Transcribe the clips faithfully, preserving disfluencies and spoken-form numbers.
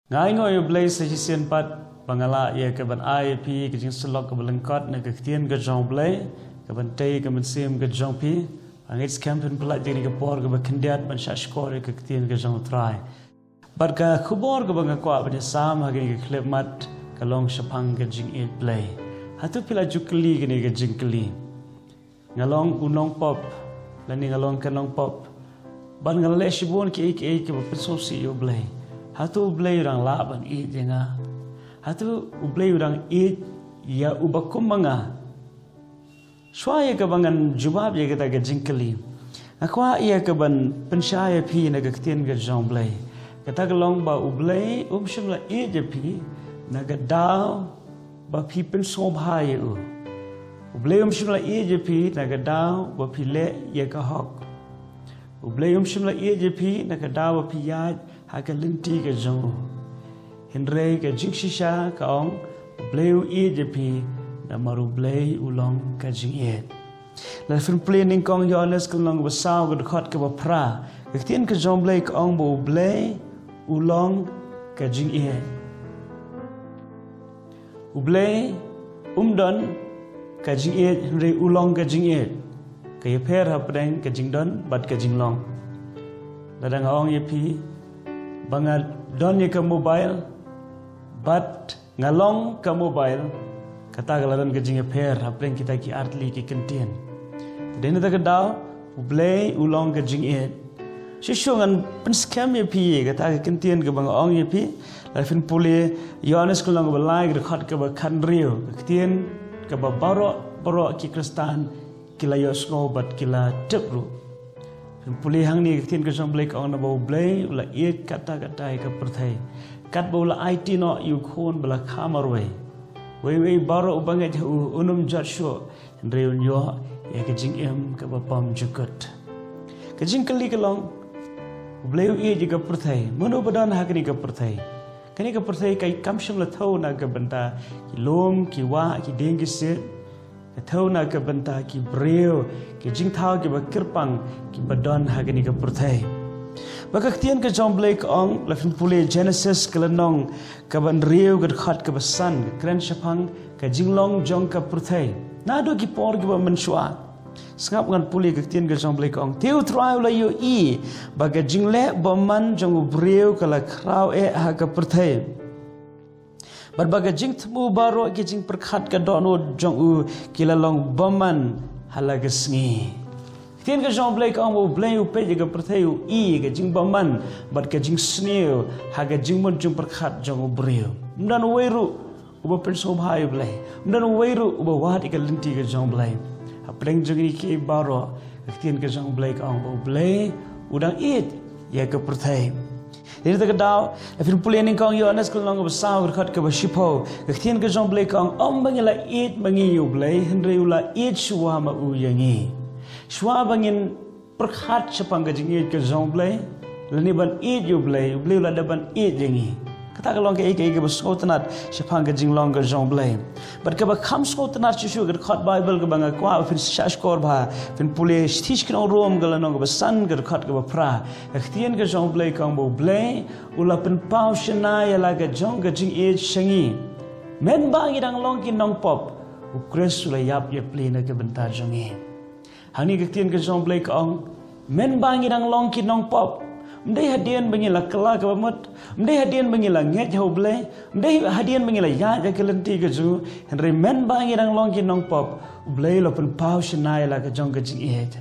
Nga ainguh ïa U Blei sa shisien pat ba nga lah ïa ka ban ai ïa phi ka jingsyllok kaba lyngkot na ka ktien ka jong U Blei, ka ban tei ka mynsiem ka jong phi. Nga ngeit skhem phin pynlait ïa kane ka por kaba khyndiat ban shahshkor ïa ka ktien ka jong U Trai. Bad ka khubor kaba nga kwah ban ïasam ha kane ka khyllipmat ka long shaphang ka jingïeit Blei. Hato phi la ju kylli kane ka jingkylli? Nga long u nongpop, lane nga long ka nongpop. Bad nga la leh shibun kiei kiei kiba pynsngewsih ïa U Blei. Hato U Blei u dang lah ban ïeit ïa nga? Hato U Blei u dang ïeit ïa uba kum ma nga? Shuwa ïa kaba ngan jubab ïa kata ka jingkylli, nga kwah ïa ka ban pynshai ïa phi na ka ktien ka jong U Blei. Kata ka long ba U Blei um shym la ïeit ïa phi na ka daw ba phi pynsngewbha ïa u. U Blei um shym la ïeit ïa phi na ka daw ba phi leh ïa ka hok. U Blei um shym la ïeit ïa phi na ka daw ba phi ïaid ha ka lynti ka jong u. Hynrei ka jingshisha ka ong, U Blei u ïeit ïa phi, namar U Blei u long ka jingïeit. Lada phin pule nyngkong Ïoannis ka lynnong kaba saw ka dkhot kaba phra, ka ktien ka jong U Blei ka ong ba U Blei u long ka jingïeit. U Blei um don ka jingïeit, hynrei u long ka jingïeit. Ka ïapher hapdeng ka jingdon bad ka jinglong. Lada nga ong ïa phi ba nga don ïa ka mobile bad nga long ka mobile, kata ka la don ka jingïapher hapdeng kita ki artylli ki kyntien. Te dei na kata ka daw U Blei u long ka jingïeit. Shuh shuh ngan pynskhem ïa phi ïa kata ka kyntien kaba nga ong ïa phi. Lada phin pule Ïoannis ka lynnong kaba lai ka dkhot kaba khathynriew, ka ktien kaba baroh baroh ki Khristan ki la ïohsngew bad ki la tip ruh. Phin pule hangne ka ktien ka jong U Blei ka ong, naba U Blei u la ïeit katta katta ïa ka pyrthei, katba u la aiti noh ïa u Khun ba la kha marwei. Uwei uwei baroh uba ngeit ha u un ym jot shuh, hynrei un ïoh ïa ka jingim kaba bymjukut. Ka jingkylli ka long, U Blei u ïeit ïa ka pyrthei, mano ba don ha kane ka pyrthei? Kane ka pyrthei ka kam shym la thew na ka bynta ki lum, ki wah, ki dieng, ki siej. Ka thew na ka bynta ki briew, ki jingthaw kiba kyrpang kiba don ha kane ka pyrthei. Ba ka ktien ka jong U Blei ka ong, lada phin pule Genesis ka lynnong kaba hynriew ka dkhot kaba san, ka kren shaphang ka jinglong jong ka pyrthei naduh ki por kiba mynshuwa. Sngap ngan pule ka ktien ka jong U Blei ka ong, te U Trai u la ïohi ba ka jingleh bymman jong u briew ka la khraw eh ha ka pyrthei, bad ba ka jingthmu baroh ki jingpyrkhat ka dohnud jong u ki la long bymman ha la ka sngi. Ktien ka jong U Blei ka ong ba U Blei u peit ïa ka pyrthei, u i ka jingbymman bad ka jingsniew ha ka jingmut jingpyrkhat jong u briew. Ym don uwei ruh uba pynsngewbha ïa U Blei. Ym don uwei ruh uba wad ïa ka lynti ka jong U Blei. Hapdeng jong kine kiei baroh, ka ktien ka jong U Blei ka ong ba U Blei u dang ïeit ïa ka pyrthei. Te na kata ka daw, lada phin pule nyngkong Ïoannis ka lynnong kaba saw ka dkhot kaba shiphew, ka ktien ka jong U Blei ka ong, ym ba ngi la ïeit ma ngi ïa U Blei, hynrei u la ïeit shuwa ma u ïa ngi. Shuwa ba ngin pyrkhat shaphang ka jingïeit ka jong U Blei, lane ban ïeit ïa U Blei, U Blei u la dep ban ïeit ïa ngi. Kata ka long kaei kaei kaba sngewtynnat shaphang ka jinglong ka jong U Blei. Bad kaba kham sngewtynnat shuh shuh, ka dkhot Baibl kaba nga kwah ba phin shahshkor bha, phin pule shithi sha ki nong Rom ka lynnong kaba san ka dkhot kaba phra. Ka ktien ka jong U Blei ka ong ba U Blei u la pynpaw shynna ïa la ka jong ka jingïeit sha ngi. Mynba ngi dang long ki nongpop, U Khrist u la ïap ïapli na ka bynta jong ngi. Hangne ka ktien ka jong U Blei ka ong, mynba ngi dang long ki nongpop, ym dei hadien ba ngi la kylla kaba mut, ym dei hadien ba ngi la ngeit ha U Blei, ym dei hadien ba ngi la ïaid ha ka lynti ka jong u, hynrei mynba ngi dang long ki nongpop, U Blei u la pynpaw shynna ïa la ka jong ka jingïeit,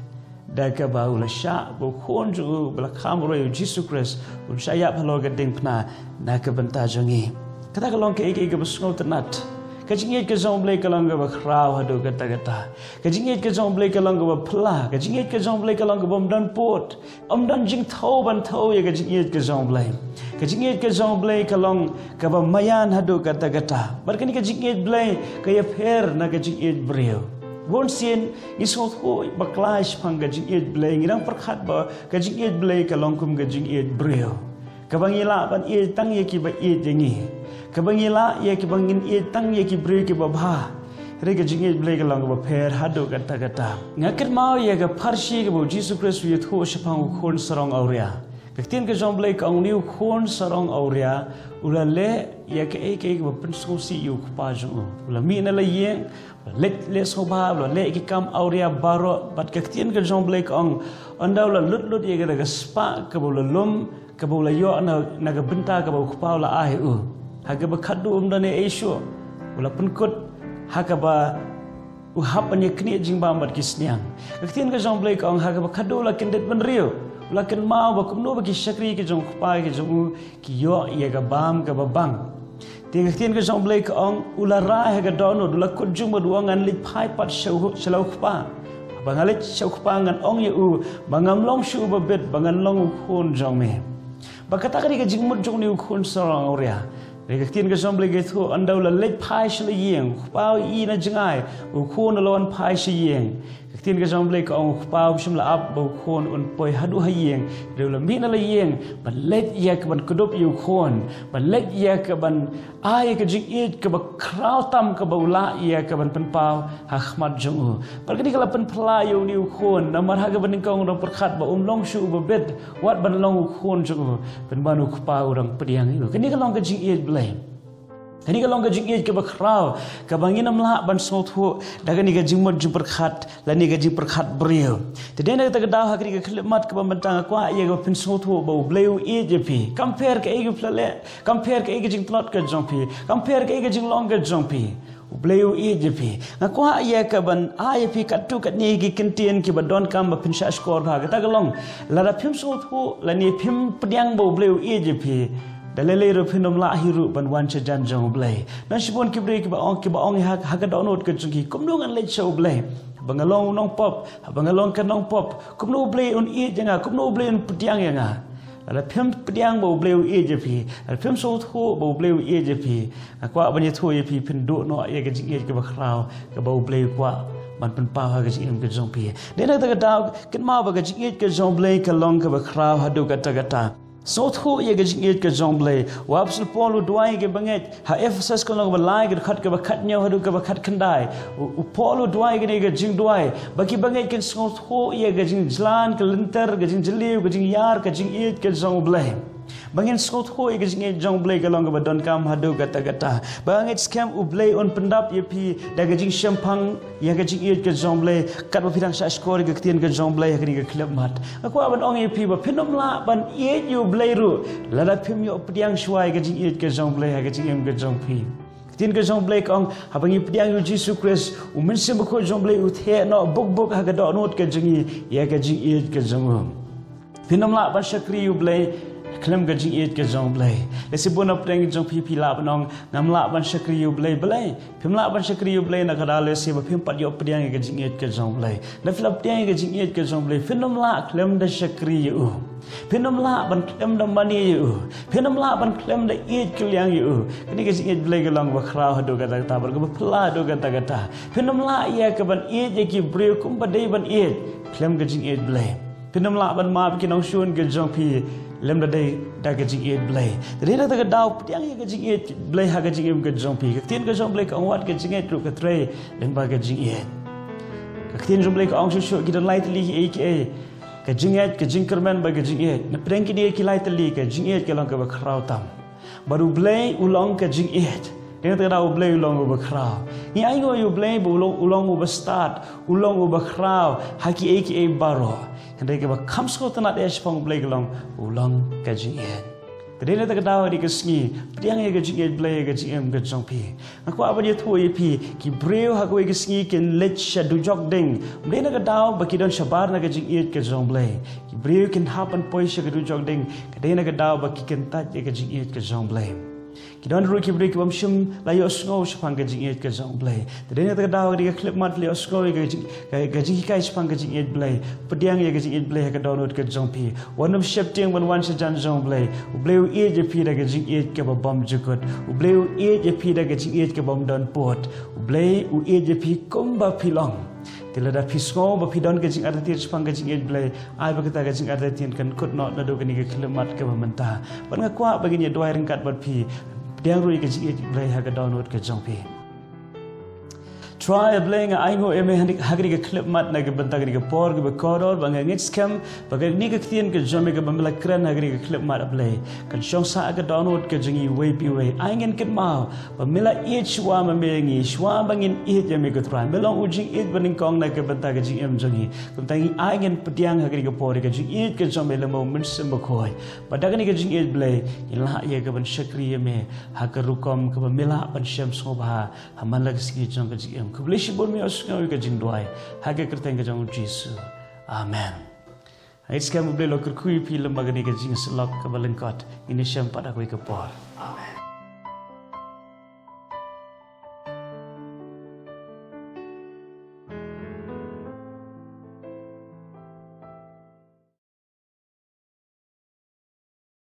da kaba u la shah ba u Khun jong u ba la kha marwei, u Jisu Khrist, un shah ïap halor ka diengphna na ka bynta jong ngi. Kata ka long kaei kaei kaba sngewtynnat. Ka jingïeit ka jong U Blei ka long kaba khraw haduh katta katta. Ka jingïeit ka jong U Blei ka long kaba phylla. Ka jingïeit ka jong U Blei ka long kaba ym don pud. Ym don jingthew ban thew ïa ka jingïeit ka jong U Blei. Ka jingïeit ka jong U Blei ka long kaba maïan haduh katta katta. Bad kane ka jingïeit Blei ka ïapher na ka jingïeit briew. Bunsien ngi sngewthuh bakla shaphang ka jingïeit Blei, ngi dang pyrkhat ba ka jingïeit Blei ka long kum ka jingïeit briew. Kaba ngi lah ban ïeit tang ïa kiba ïeit ïa ngi. Kaba ngi lah ïa kiba ngin ïeit tang ïa ki briew kiba bha. Hynrei ka jingïeit Blei ka long kaba pher haduh katta katta. Nga kynmaw ïa ka pharshi kaba u Jisu Khrist u ïathuh shaphang u khun sarong awria. Ka ktien ka jong U Blei ka ong, une u khun sarong awria u la leh ïa kaei kaei kaba pynsngewsih ïa u kpa jong u. U la mih na la ïing, u la leh, leh sngewbha, u la leh ki kam awria baroh, bad ka ktien ka jong U Blei ka ong, ynda u la lut lut ïa kata ka spah kaba u la lum, kaba u la ïoh na, na ka bynta kaba u kpa u la ai u, ha kaba khatduh um don ei ei shuh, u la pynkut ha kaba u hap ban ïa knieh jingbam bad ki sniang. Ka ktien ka jong U Blei ka ong, ha kaba khatduh u la kyndit bynriew, u la kynmaw ba kumno ba ki shakri ki jong u kpa ki jong u ki ïoh ïa ka bam kaba bang. Te ka ktien ka jong U Blei ka ong, u la rai ha ka dohnud, u la kut jum bad u ong, ngan leit phai pat sha u, sha la u kpa. Haba nga leit sha u kpa ngan ong ïa u ba ngam long shuh uba bit, ba ngan long u khun jong me. Bad kata ka dei ka jingmut jong une u khun sarong awria. Hynrei ka ktien ka jong U Blei ka ïathuh, ynda u la leit phai sha la ïing, u kpa u ïohi na jngai, u khun u la wan phai sha ïing. Ka ktien ka jong U Blei ka ong, u kpa um shym la ap ba u khun un poi haduh ha ïing. Hynrei u la mih na la ïing ban leit ïa kaban kdup ïa u khun, ban leit ïa kaban ai ïa ka jingïeit kaba khraw tam kaba u lah ïa kaban pynpaw ha khmat jong u. Bad kane ka la pynphylla ïa une u khun, namar ha kaba nyngkong u dang pyrkhat ba um long shuh uba bit wat ban long u khun jong u, pynban u kpa u dang pdiang ïa u. Kane ka long ka jingïeit Blei. Kane ka long ka jingïeit kaba khraw, kaba ngin ym lah ban sngewthuh da kane ka jingmut jingpyrkhat lane ka jingpyrkhat briew. Te dei na kata ka daw ha kane ka khyllipmat kaba mynta nga kwah ïa kaba phin sngewthuh ba U Blei u ïeit ïa phi. Kam pher kaei ka phi la leh, kam pher kaei ka jingtlot ka jong phi, kam pher kaei ka jinglong ka jong phi, U Blei u ïeit ïa phi. Nga kwah ïa kaban ai ïa phi katto katne ki kyntien kiba donkam ba phin shahshkor bha. Kata ka long, lada phim sngewthuh lane phim pdiang ba U Blei u ïeit ïa phi, da lei lei ruh phin ym lah hi ruh ban wan sha jan jong U Blei. Don shibun ki briew kiba ong, kiba ong ha, ha ka dohnud ka jong ki, kumno ngan leit sha U Blei haba nga long u nongpop, haba nga long ka nongpop? Kumno U Blei un ïeit ïa nga, kumno U Blei un pdiang ïa nga? Lada phim pdiang ba U Blei u ïeit ïa phi, lada phim sngewthuh ba U Blei u ïeit ïa phi, nga kwah ban ïathuh ïa phi, phin duh noh ïa ka jingïeit kaba khraw kaba U Blei u kwah ban pynpaw ha ka jingim ka jong phi. Dei na kata ka daw, kynmaw ba ka jingïeit ka jong U Blei ka long kaba khraw haduh katta katta. Sngewthuh ïa ka jingïeit ka jong U Blei. U Apostol Paul u duwai ïa ki bangeit. Ha Ephesus ka lynnong ba lai, ka dkhot kaba khathynñiew haduh kaba khatkhyndai. U, u Paul u duwai kane ka jingduwai ba ki bangeit kin sngewthuh ïa ka jingjlan, ka lynter, ka jingjylliew, ka jingïar, ka jingïeit ka jong U Blei. Ba ngin sngewthuh ïa ka jingïeit jong U Blei ka long kaba donkam haduh katta katta. Ba ngeit skhem U Blei un pyndap ïa phi da ka jingshemphang ïa ka jingïeit ka jong U Blei, katba phi dang shahshkor ïa ka ktien ka jong U Blei ha kane ka khyllipmat. Nga kwah ban ong ïa phi ba phin ym lah ban ïeit ïa U Blei ruh lada phim ïoh pdiang shuwa ïa ka jingïeit ka jong U Blei ha ka jingim ka jong phi. Ka ktien ka jong U Blei ka ong, haba ngi pdiang ïa U Jisu Khrist, U Mynsiem Bakhuid jong U Blei u theh noh buk buk ha ka dohnud ka jong ngi ïa ka jingïeit ka jong u. Phin ym lah ban shakri ïa U Blei khlem ka jingïeit ka jong U Blei. Lehse bun na pdeng jong phi phi lah ban ong, ngam lah ban shakri ïa U Blei. Balei phim lah ban shakri ïa U Blei? Na ka daw lehse ba phim pat ïoh pdiang ïa ka jingïeit ka jong U Blei. Lada phi la pdiang ïa ka jingïeit ka jong U Blei, phin ym lah khlem da shakri ïa u. Phin ym lah ban khlem da mane ïa u. Phin ym lah ban khlem da ïeit kylliang ïa u. Kane ka jingïeit Blei ka long kaba khraw haduh katta katta bad kaba phylla haduh katta katta. Phin ym lah ïa kaban ïeit ïa ki briew kumba dei ban ïeit khlem ka jingïeit Blei. Phin ym lah ban map ki nongshun ki jong phi lymda dei da ka jingïeit Blei. Te dei na kata ka daw pdiang ïa ka jingïeit Blei ha ka jingim ka jong phi. Ka ktien ka jong Blei ka ong, wat ka jingngeit ruh ka trei lyngba ka jingïeit. Ka ktien jong Blei ka ong shuh shuh, ki don lai tylli kiei kiei: ka jingngeit, ka jingkyrmen bad ka jingïeit. Na pdeng kine ki lai tylli ka jingïeit ka long kaba khraw tam. Bad U Blei u long ka jingïeit. Dei na kata ka daw U Blei u long uba khraw. Ngi ainguh ïa U Blei ba u long, u long uba stad, u long uba khraw ha kiei kiei baroh. Hynrei kaba kham sngewtynnat eh shaphang U Blei ka long, u long ka jingïeit. Te dei na kata ka daw ha kane ka sngi, pdiang ïa ka jingïeit Blei ha ka jingim ka jong phi. Nga kwah ban ïathuh ïa phi, ki briew ha kawei ka sngi kin leit sha dujok ding. Ym dei na ka daw ba ki don shabar na ka jingïeit ka jong Blei. Ki briew kin hap ban poi sha ka dujok ding. Ka dei na ka daw ba ki kyntait ïa ka jingïeit ka jong Blei. Ki don ruh ki briew ki bym shym la ïohsngew shaphang ka jingïeit ka jong Blei. Te dei na kata ka daw ha kane ka khyllipmat phi la ïohsngew ïa ka jing, ka, ka jinghikai shaphang ka jingïeit Blei. Pdiang ïa ka jingïeit Blei ha ka dohnud ka jong phi. Wat nym sheptieng ban wan sha jan jong U Blei. U Blei u ïeit ïa phi da ka jingïeit kaba bymjukut. U Blei u ïeit ïa phi da ka jingïeit ka bym don pud. U Blei u ïeit ïa phi kumba phi long. Te lada phi sngew ba phi don ka jingartatien shaphang ka jingïeit Blei, ai ba kata ka jingartatien kan kut noh naduh kane ka khyllipmat kaba mynta. Bad nga kwah ba ngin ïa duwai ryngkat bad phi. Pdiang ruh ïa ka jingïeit Blei ha ka dohnud ka jong phi. Trai A Blei, nga ainguh ïa me ha kane ka khyllipmat na ka bynta kane ka por kaba kordor, ba nga ngeit skhem ba kane ka ktien ka jong me kaba me la kren ha kane ka khyllipmat, A Blei, kan shong sah ha ka dohnud ka jong ngi iwei pa iwei. Ai ngin kynmaw ba me la ïeit shuwa ma me ïa ngi, shuwa ba ngin ïeit ïa me, ko Trai. Me long u jingïeit banyngkong na ka bynta ka jingim jong ngi. Kumta ngi ai ngin pdiang ha kane ka por ïa ka jingïeit ka jong me lem bad u Mynsiem Bakhuid, ba da kane ka jingïeit, Blei, ngin lah ïa ka ban shakri ïa me ha ka rukom kaba me lah ban shem sngewbha ha man la ka sngi jong ka jingim. Khublei shibun, me ïohsngew ïa ka jingduwai ha ka kyrteng ka jong u Jisu. Amen. Ngeit skhem U Blei u la kyrkhu ïa phi lem bad kane ka jingïasyllok kaba lyngkot. Ngin ïashem pat ha kawei ka por. Amen.